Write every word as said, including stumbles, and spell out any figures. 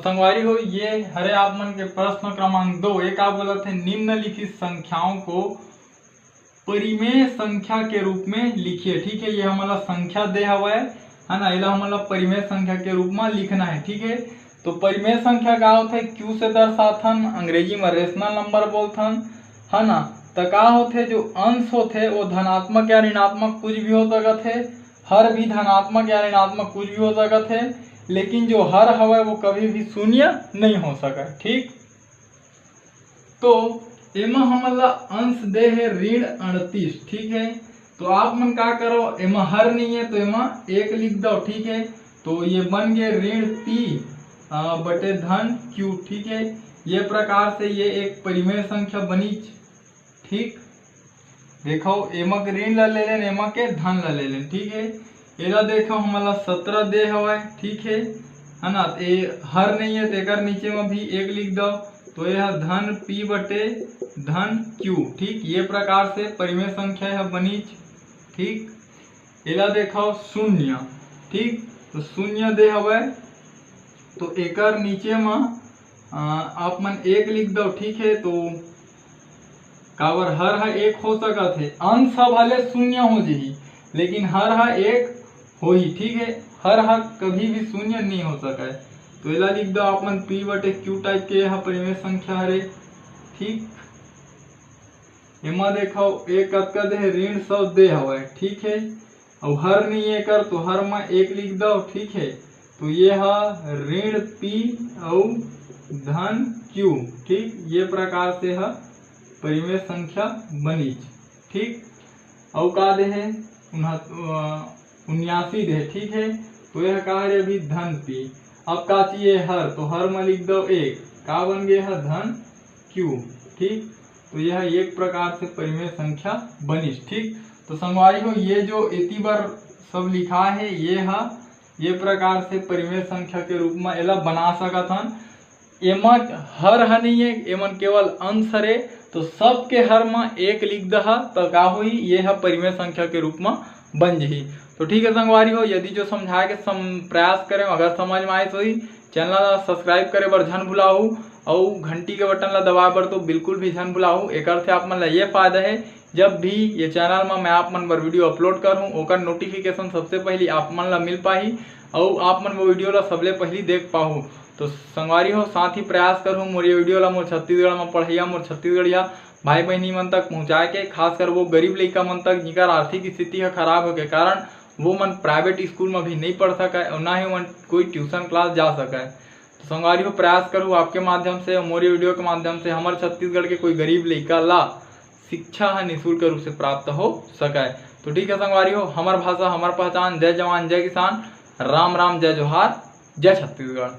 संगवारी हो, ये हरे आप मन के प्रश्न क्रमांक दो। एक आप बोलत हे, निम्नलिखित संख्याओं को परिमेय संख्या के रूप में लिखिए। ठीक है, ये हमन ला संख्या दे हवय, है ना, एला हमन ला परिमेय संख्या के रूप में लिखना है। ठीक है, तो परिमेय संख्या का होथे? क्यू से दर्शाथन, अंग्रेजी में रेशनल नंबर बोलथन, है ना। त का होथे, जो अंश होथे वो धनात्मक या ऋणात्मक कुछ भी हो सकत हे, हर भी धनात्मक या ऋणात्मक कुछ भी हो सकत हे, लेकिन जो हर हवय वो कभी भी शून्य नहीं हो सकय। ठीक, तो एमा हमन ला अंश दे हे ऋण अड़तीस। ठीक है, तो आप मन का करो, एमा हर नहीं है तो एमा एक लिख दो। ठीक है, तो ये बन गए ऋण पी बटे धन क्यू। ठीक है, ये प्रकार से ये एक परिमेय संख्या बनीच। ठीक, देखो, एमा के ऋण ला ले लेन, एमा के धन ला ले लेन। ठीक है, एला देखो, हमन ला सत्रह दे हवय। ठीक है, है ना, ये हर नहीं है तो एकर नीचे में भी एक लिख दो, तो यह धन पी बटे धन क्यू। ठीक, ये प्रकार से परिमेय संख्या यह बनीच। ठीक, एला देखो शून्य। ठीक, तो शून्य दे हवय, तो एकर नीचे में आप मन एक लिख दो। ठीक है, तो काबर हर ह एक हो सकत हे, अंश ह भले शून्य हो जही, लेकिन हर ह एक होही। ठीक है, हर ह कभी भी शून्य नहीं हो सकय। तो एला लिख दो आप मन पी बटे क्यू टाइप के, यह परिमेय संख्या हरे। ठीक, एमा देखो एक कतका दे हे, ऋण सौ दे हवय। ठीक है, अउ हर नहीं एकर, तो हर म एक लिख दो। ठीक है, तो ये ह ऋण पी अउ धन क्यू। ठीक, ये प्रकार से ह परिमेय संख्या बनीच। ठीक, अउ का दे हे? उन्हा-, अ, उन्यासी दे हे। ठीक है, तो यह का हरे अभी? धन पी। अब का चाहिए? हर, तो हर म लिख दो एक, का बन गए ह? धन क्यू। ठीक, तो यह एक प्रकार से परिमेय संख्या बनिस। ठीक, तो संगवारी हो, ये जो एती बर सब लिखा है, ये ह, ये प्रकार से परिमेय संख्या के रूप में एला बना सकत हन। एमा हर ह नहीं है, एमन केवल अंश हरे, तो सबके हर म एक लिख दहा, तो का होही? ये ह परिमेय संख्या के रूप में बन जही। तो ठीक है संगवारी हो, यदि जो समझाए के सम-, प्रयास करें, अगर समझ में आए तो ही चैनल ला सब्सक्राइब करे बर झन भुलाहू, अउ घंटी के बटन ला दबाए बर तो बिल्कुल भी झन भुलाहू। एकर से आप मन ला ये फायदा है, जब भी ये चैनल में मैं आप मन बर वीडियो अपलोड करहूँ, ओकर नोटिफिकेशन सबसे पहली आप मन ला मिल पाही, अउ आप मन वो वीडियो ला सबले पहली देख पाहू। तो संगवारी हो, साथ ही प्रयास करहूँ मोर ये वीडियो ला मोर छत्तीसगढ़ में पढ़ैया, मोर छत्तीसगढ़िया भाई बहिनी मन तक पहुँचाए के, खासकर वो गरीब लइका मन तक, जिनकर आर्थिक स्थिति ह खराब हो के कारण वो मन प्राइवेट स्कूल में भी नहीं पढ़ सकय और ना ही मन कोई ट्यूशन क्लास जा सकय। तो संगवारी हो, प्रयास करहू आपके माध्यम से, मोर ये वीडियो के माध्यम से हमर छत्तीसगढ़ के कोई गरीब लइका ला शिक्षा ह निःशुल्क रूप से प्राप्त हो सकय। तो ठीक है संगवारी हो, हमर भाषा, हमर पहचान। जय जवान, जय किसान, राम राम, जय जोहार, जय छत्तीसगढ़।